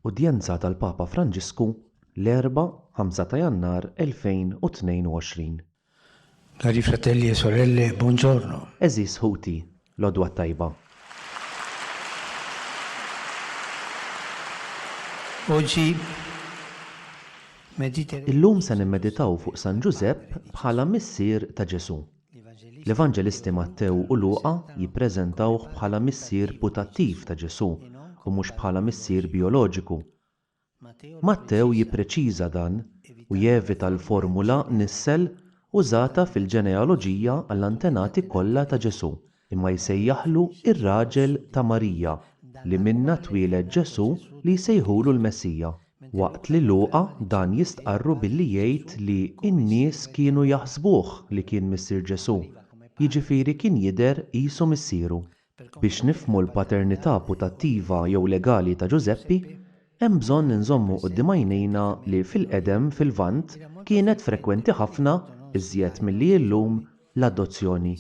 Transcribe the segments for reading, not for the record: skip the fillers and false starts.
Udjenza tal-Papa Franġisku, l-Erbgħa, 5 ta' Jannar 2022. Cari fratelli e sorelle, buongiorno. Għeżież ħuti, l-għodwa t-tajba. Oggi mediteremo. Illum se nimmeditaw fuq San Ġużepp bħala missier ta' Ġesù. L-Evanġelisti Mattew u Luqa jippreżentawh bħala missier putattiv ta' Ġesù u mhux bħala missier bijoloġiku. Mattew jippreċiża dan u jevita l-formula nissel użata fil-ġenealoġija għall-antenati kollha ta' Ġesù, imma jsejjaħlu r-raġel ta' Marija li minnha twieled Ġesù li jsejħulu l-Messija. Waqt li Luqa dan jistqarru billi jgħid li n-nies kienu jaħsbuh li kien missier Ġesù, jiġifieri kien jidher qisu missieru. Biex nifhmu l-paternità putattiva jew legali ta' Ġużeppi, hemm bżonn inżommu quddiem għajnejna li fil-qedem fil-Lvant kienet frekwenti ħafna, iżjed milli hi llum, l-adozzjoni.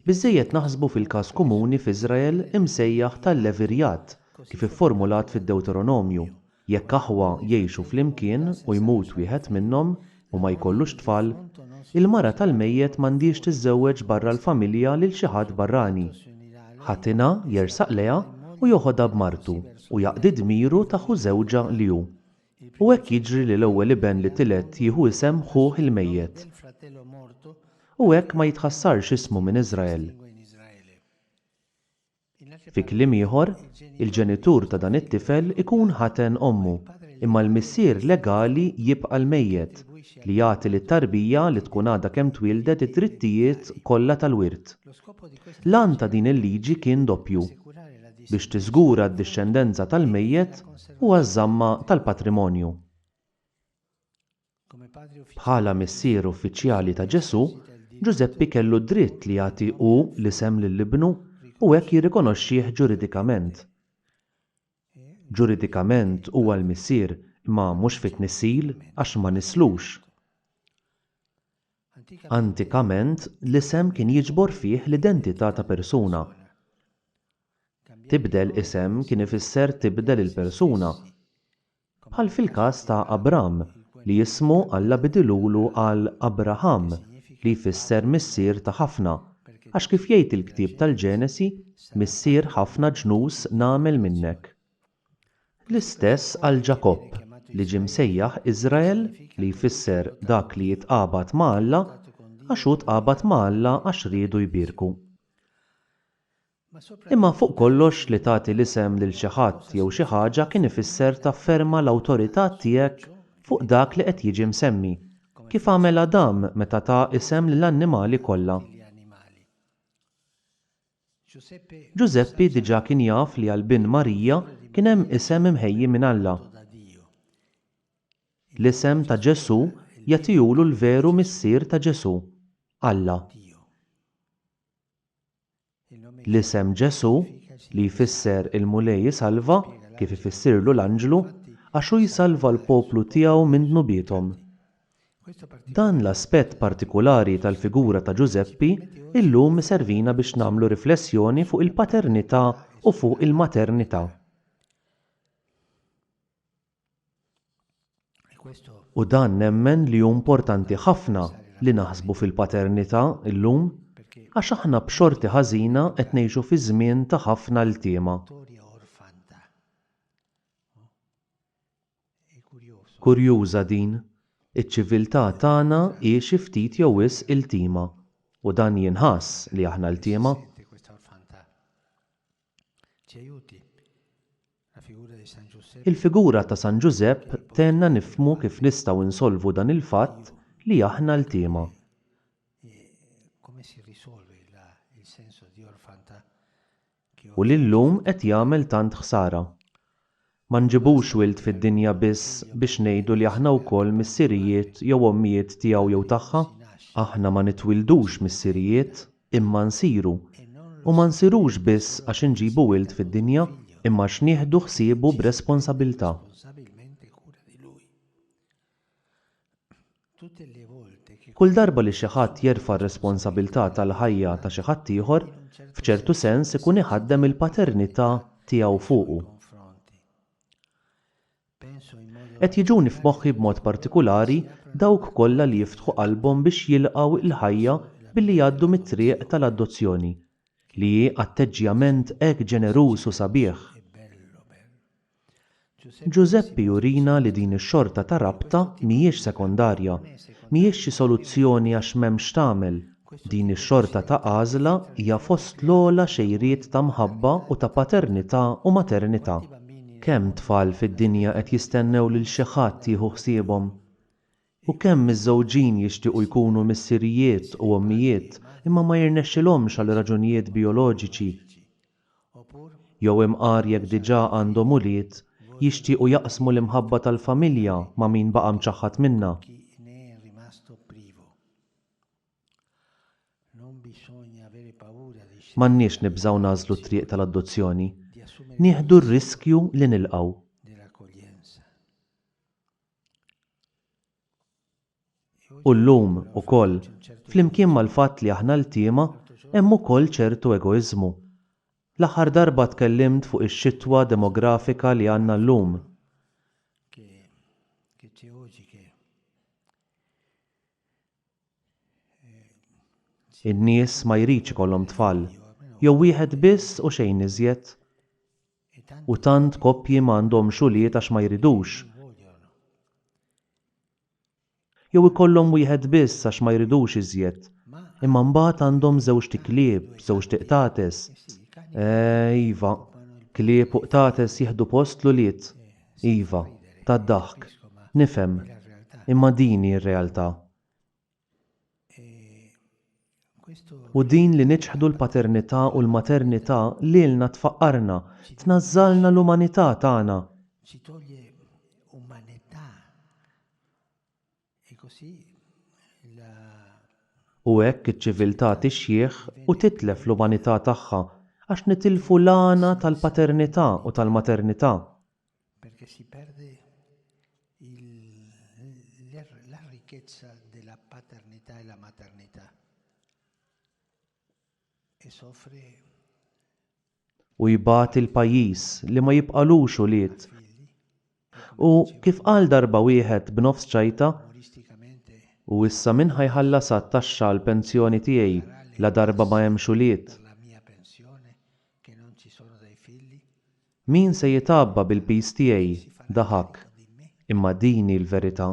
Biżżejjed naħsbu fil-każ komuni f'Iżrael imsejjaħ tal-levirjat, kif ifformulat fid-Dewteronomju, jekk aħwa jgħixu flimkien u jmut wieħed minnhom u ma jkollux tfal, il-mara tal-mejjet m'għandhiex tiżżewweġ barra l-familja lil xi ħadd barrani. Ħatinha jersaq lejha u joħodha b'martu u jaqdi dmiru ta' ħu żewġha li hu. U hekk jiġri li l-ewwel iben li tiled jieħu isem ħuh il-mejjet. U hekk ma jitħassarx ismu minn Iżrael. Fi kliem ieħor, il-ġenitur ta' dan it-tifel ikun ħaten ommu, imma l-missier legali jibqa' l-mejjet, li jagħti lit-tarbija li tkun għadha kemm twieldet id-drittijiet kollha tal-wirt. L-għan ta' din il-liġi kien doppju, biex tiżgura d-dixxendenza tal-mejjet u għaż-żamma tal-patrimonju. Bħala missier uffiċjali ta' Ġesù, Ġużeppi kellu d-dritt li jagħti hu l-isem lil ibnu u hekk jirrikonoxxih ġuridikament. Ġuridikament huwa l-missier imma mhux fit-tnissil għax ma nisslux. Antikament l-isem kien jiġbor fih l-identità ta' persuna. Tibdel isem kien ifisser tibdel il-persuna, bħal fil-każ ta' Abram li ismu Alla bidilulu għal Abraham li jfisser missier ta' ħafna, għax kif jgħid il-ktieb tal-Ġenesi, missier ħafna ġnus nagħmel minnek. L-istess għal Ġakobb, li ġie msejjaħ Iżrael, li jfisser dak li jitqabad ma' Alla, għax hu tqabad ma' Alla għax riedu jbierku. Imma fuq kollox li tagħti l-isem lil xi ħadd jew xi ħaġa kien ifisser tafferma l-awtorità tiegħek fuq dak li qed jiġi msemmi, kif għamel Adam meta ta isem lill-annimali kollha. Ġużeppi diġà kien jaf li għal bin Marija kien hemm isem imħejji minn Alla. L-isem ta' Ġesù jagħtihulu l-veru Missier ta' Ġesù, Alla. L-isem Ġesù, li jfisser Il-Mulej isalva, kif ifissirlu l-anġlu, għax hu jsalva l-poplu tiegħu minn dnubiethom. Dan l-aspett partikulari tal-figura ta' Ġużeppi illum iservina biex nagħmlu riflessjoni fuq il-paternità u fuq il-maternità. U dan nemmen li hu importanti ħafna li naħsbu fil-paternità llum għax aħna b'xorti ħażina qed ngħixu fi żmien ta' ħafna ltiema. Kurjuża din, iċ-ċiviltà tagħna hi xi ftit jew wisq iltima u dan jinħass li aħna ltiema. Il-figura ta' San Ġużepp tgħinna nifhmu kif nistgħu nsolvu dan il-fatt li aħna ltiema. U li llum qed jagħmel tant ħsara. Ma nġibux wild fid-dinja biss biex ngħidu li aħna wkoll missirijiet jew ommijiet tiegħu jew tagħha. Aħna ma nitwildux missirijiet, imma nsiru. U ma nsirux biss għax inġibu wild fid-dinja, imma għax nieħdu ħsiebu b'responsabilità. Kull darba li xi ħadd jerfa' r-responsabilità tal-ħajja ta' xi ħaddieħor, f'ċertu sens ikun iħaddem il-paternità tiegħu fuqu. Qed jiġuni f'moħħi b'mod partikulari dawk kollha li jiftħu qalbhom biex jilqgħu l-ħajja billi jgħaddu mit-triq tal-adozzjoni, li hi atteġġjament hekk ġeneruż u sabiħ. Ġużeppi jurina li din ix-xorta ta' rabta mhijiex sekondarja, mhijiex xi soluzzjoni għax m'hemmx x'tagħmel. Din ix-xorta ta' għażla hija fost l-ogħla xejriet ta' mħabba u ta' paternità u maternità. Kemm tfal fid-dinja qed jistennew lil xi ħadd jieħu ħsiebhom? U kemm miżżewġin jixtiequ jkunu missirijiet u ommijiet imma ma jirnexxilhomx għal raġunijiet bijoloġiċi? Jew imqar jekk diġà għandhom ulied, jixtiequ jaqsmu l-imħabba tal-familja ma' min baqa' mċaħħad minnha. M'għandniex nibżgħu nagħżlu t-triq tal-adozzjoni. Nieħdu r-riskju li nilqgħu. U llum, ukoll, flimkien mal-fatt li aħna ltiema, hemm ukoll ċertu egoiżmu. L-aħħar darba tkellimt fuq ix-xitwa demografika li għandna llum. In-nies ma jridx ikollhom tfal, jew wieħed biss u xejn iżjed. U tant koppji ma għandhomx ulied għax ma jridux. Jew ikollhom wieħed biss għax ma jridux iżjed. Imma mbagħad għandhom żewġt iklieb, żewġt iqtates. Eh, iva, klieb u qtates jieħdu post l-ulied. Iva, tad-daħk. Nifhem. Imma din hi r-realtà. U din li niċħdu l-paternità u l-maternità lilna tfaqqarna, tnażżalna l-umanità tagħna. U hekk iċ-ċiviltà tixjieħ u titlef l-umanità tagħha għax nitilfu l-għana tal-paternità u tal-maternità. U jbati l-pajjiż li ma jibqagħlux ulied. U, kif qal darba wieħed b'nofs ċajta, U issa min ħa jħallasha t-taxxa għall-pensjoni tiegħi ladarba ma hemmx ulied? Min se jitgħabba bil-piż tiegħi? Daħak. Imma din hi l-verità.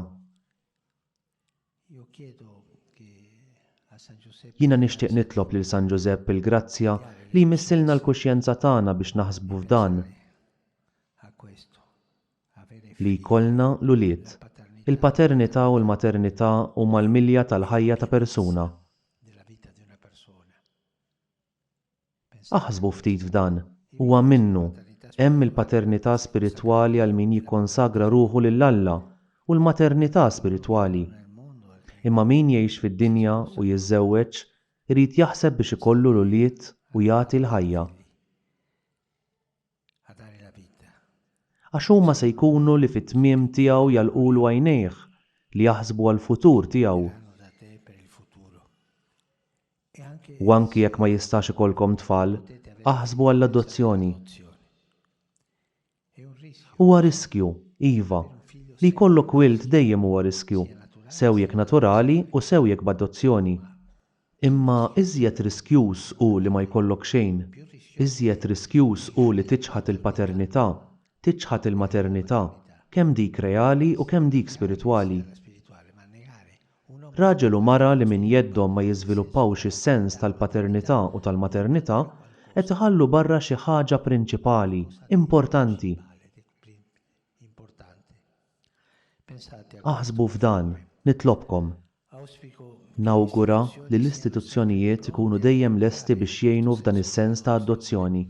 Jiena nixtieq nitlob lil San Ġużepp il-grazzja li jmissilna l-kuxjenza tagħna biex naħsbu f'dan, li jkollna l-ulied. Il-paternità u l-maternità huma l-milja tal-ħajja ta' persuna. Aħsbu ftit f'dan, huwa minnu, hemm il-paternità spiritwali għal min jikkonsagra ruħu lil Alla u l-maternità spiritwali. Imma min jgħix fid-dinja u jiżżewweġ irid jaħseb biex ikollu l-ulied u jagħti l-ħajja. Għax huma se jkunu li fit-tmiem tiegħu jagħlqulu għajnejh, li jaħsbu għall-futur tiegħu. U anki jekk ma jistax ikollkom tfal, aħsbu għall-adozzjoni. Huwa riskju, iva. Li jkollok wild dejjem huwa riskju, sew jekk naturali u sew jekk b'adozzjoni. Imma iżjed riskjuż hu li ma jkollok xejn. Iżjed riskjuż hu li tiċħad il-paternità, tiċħad il-maternità, kemm dik reali u kemm dik spiritwali. Raġel u mara li minn jeddhom ma jiżviluppawx is-sens tal-paternità u tal-maternità qed iħallu barra xi ħaġa prinċipali, importanti. Aħsbu f'dan, nitlobkom. Nawgura li l-istituzzjonijiet ikunu dejjem lesti biex jgħinu f'dan is-sens ta' adozzjoni.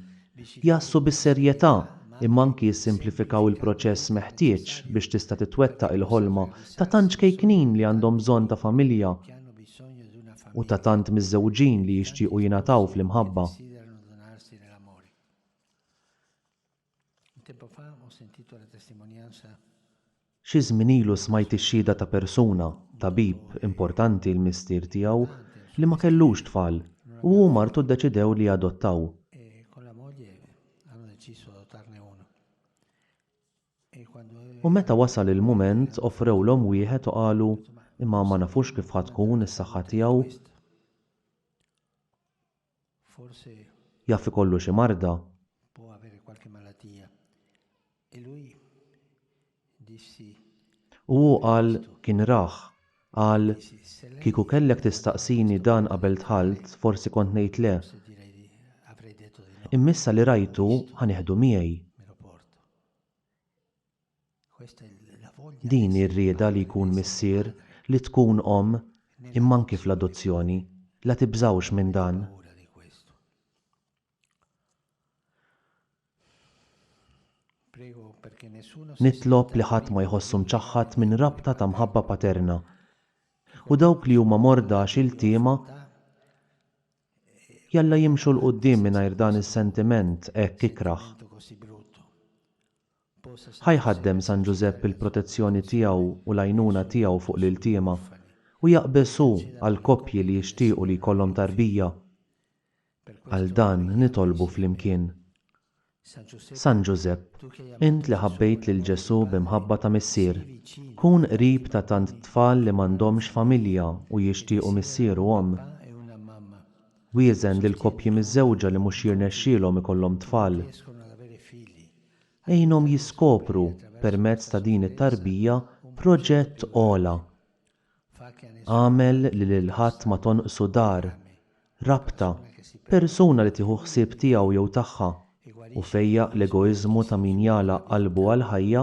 Jgħassu bis-serjetà imma anki jissimplifikaw il-proċess meħtieġ biex tista' titwettaq il-ħolma ta' tant ċkejknin li għandhom bżonn ta' familja u ta' tant miżżewġin li jixtiequ jingħataw fl-imħabba. Xi żmien ilu smajt ix-xhieda ta' persuna, tabib, importanti l-mistier tiegħu, li ma kellux tfal, u hu u martu ddeċidew li jadottaw. U meta wasal il-mument offrewlhom wieħed u qalu, Imma ma nafux kif ħa tkun is-saħħa tiegħu. Jaf ikollu xi marda. U hu qal, kien rah. Qal, Kieku kellek tistaqsini dan qabel dħalt, forsi kont ngħid le. Imma issa li rajtu, ħa nieħdu miegħi. Din hi r-rieda li jkun missier, li tkun omm, imma anki fl-adozzjoni. La tibżgħux minn dan. Nitlob li ħadd ma jħossu mċaħħad minn rabta ta' mħabba paterna, u dawk li huma morda għax iltiema, jalla jimxu 'l quddiem mingħajr dan is-sentiment hekk ikrah. Ħa jħaddem San Ġużepp il-protezzjoni tiegħu u l-għajnuna tiegħu fuq l-iltiema, u jaqbeż hu għall-koppji li jixtiequ li jkollhom tarbija. Għal dan nitolbu flimkien. San Ġużepp, int li ħabbejt lil Ġesù bi mħabba ta' missier, kun qrib ta' tant tfal li m'għandhomx familja u jixtiequ missier u omm. Wieżen lill-koppji miżżewġa li mhux jirnexxielhom ikollhom tfal. Għinhom jiskopru, permezz ta' din it-tarbija, proġett ogħla. Agħmel li lil ħadd ma tonqsu dar, rabta, persuna li tieħu ħsieb tiegħu jew tagħha, u fejjaq l-egoiżmu ta' min jagħlaq qalbu għall-ħajja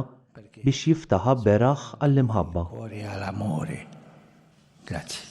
biex jiftaħha beraħ għall-imħabba. Grazie.